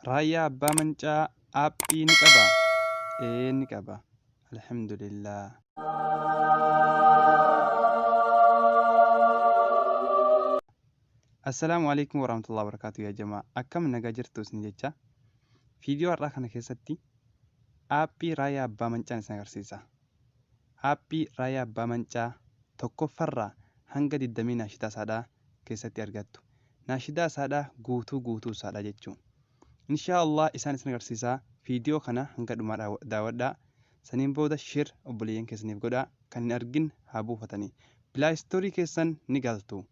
Raayyaa Abbaa Mancaa aappii ni qabaa? Ee ni qaba. Alhamdulillah. Assalaamu alaikum warahmatullahi wabarakatuh yaa jamaa akkam nagaa jirtu isin jecha fiidiyoo har'aa kana keessatti aappii Raayyaa Abbaa Mancaan isin agarsiisa. Aappii Raayyaa Abbaa Mancaa tokkoffarraa hanga 20 naashitaa isaadhaa keessatti argattu. Naashidaa isaadhaa guutuu guutuu isaadhaa jechuu. Inshaa Allah isaan isin agarsiisa. Fiidiyoo kana hanga dhumaa daawadhaa. Saniin booda share obboleeyyan keessaniif godhaa. Kan hin argin haa buufatanii. Pilaaystoorii keessan ni galtu.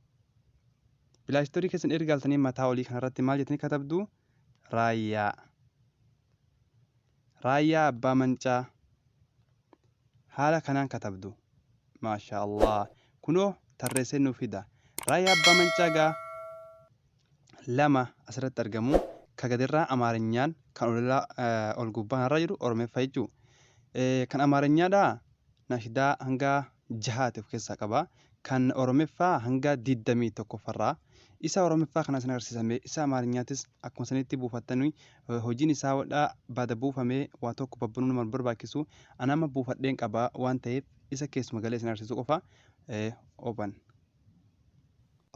Pilaaystoorii keessan erga galtanii mataa olii kanarratti maal jettanii katabdu? Raayyaa. Raayyaa Abbaa Mancaa haala kanaan katabdu. Maashaa Allah. Kunoo tarreessee nuuf fida. Raayyaa Abbaa Mancaa gaa lama asirratti argamu. Ka gadirraa Amaarinyaan kan olirraa ol gubbaa kanarra jiru Oromeffa jechuu. Kan Amaarinyaadhaa nashidaa hanga jahaati of keessaa qaba. Kan Oromiffaa hanga 21ffarraa. Isa Oromiffaa kana isin agarsiisa mee isa Amaarinyaatis akkuma sanitti buufattanii hojiin isaa wadhaa bada buufamee waa tokko babbanuu nama hin barbaachisu. Ani amma buufadheen qaba waan ta'eef isa keessuma galee isin agarsiisuu qofa open.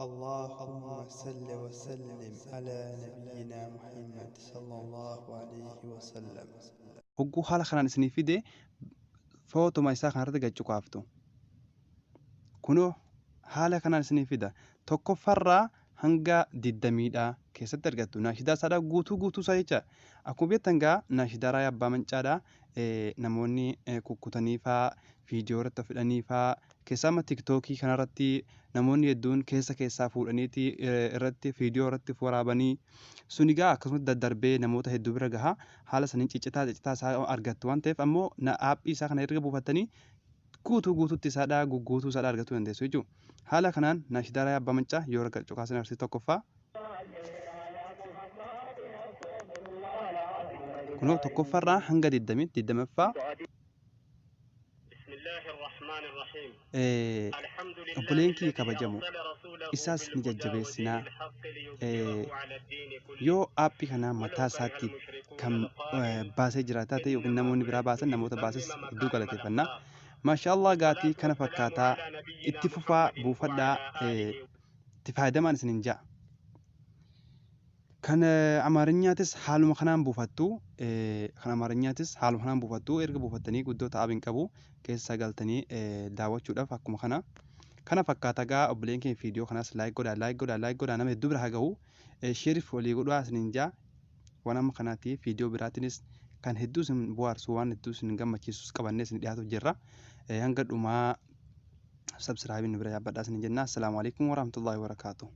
اللهم صل وسلم على نبينا محمد صلى الله عليه وسلم. Hogguu haala kanaan isinii fide footoma isaa kanarratti gad cuqaaftu. Kunoo haala kanaan isinii fida. Tokkoffarraa hanga diddamiidha keessatti argattu. Naashidaa isaadha guutuu guutuu isaa jecha. Akkuma beektan gaa naashidaa Raayyaa Abbaa Mancaadha. Namoonni kukkutanii faa viidiyoo irratti of hidhanii faa keessaa amma tiktookii kanarratti namoonni hedduun keessa keessaa fuudhaniiti irratti viidiyoo irratti of waraabanii suni gaa akkasumatti daddarbee namoota hedduu bira gaha. Haala saniin ciccitaa ciccitaa isaa argattu waan ta'eef ammoo aappii isaa kana erga buufattanii guutuu guutuutti isaadha guutuu isaadha argachuu dandeessu jechuudha. Haala kanaan nashidaa Raayyaa Abbaa Maccaa yoo arga cuqaasin agarsiisu tokkoffaa. Kunoo tokkoffaarraa hanga 20ffaa. Obboleen kiyya kabajamoo isaas ni jajjabeessinaa. Yoo aappii kanaa mataa isaatti kan baasee jiraataa ta'e yookiin namoonni biraa baasan namoota baases hedduu galateeffanna. Maashaallah gaatii kana fakkaataa itti fufaa buufadhaa itti fayyadamaan isinin ja'a. Kan Amaarinyaatis haaluma kanaan buufattu. Kan Amaarinyaatis haaluma kanaan buufattu. Erga buufattanii guddoo ta'aab hin qabu. Keessa galtanii daawwachuudhaaf akkuma kana. Kana fakkaata gaa obboleen keenya viidiyoo kanas like godhaa like godhaa like godhaa nama hedduu bira haa gahu. Sheerif walii godhaa isiniin jaa. Waan amma kanaati viidiyoo biraatiinis kan hedduu isin bohaarsu waan hedduu isin gammachiisus qabannee isin dhiyaatuuf jirra. Hanga dhumaa sabsiraabii nu bira yaabbadhaa isiniin jenna. Assalaamu alaikum warahmatullahi wabarakaatuh.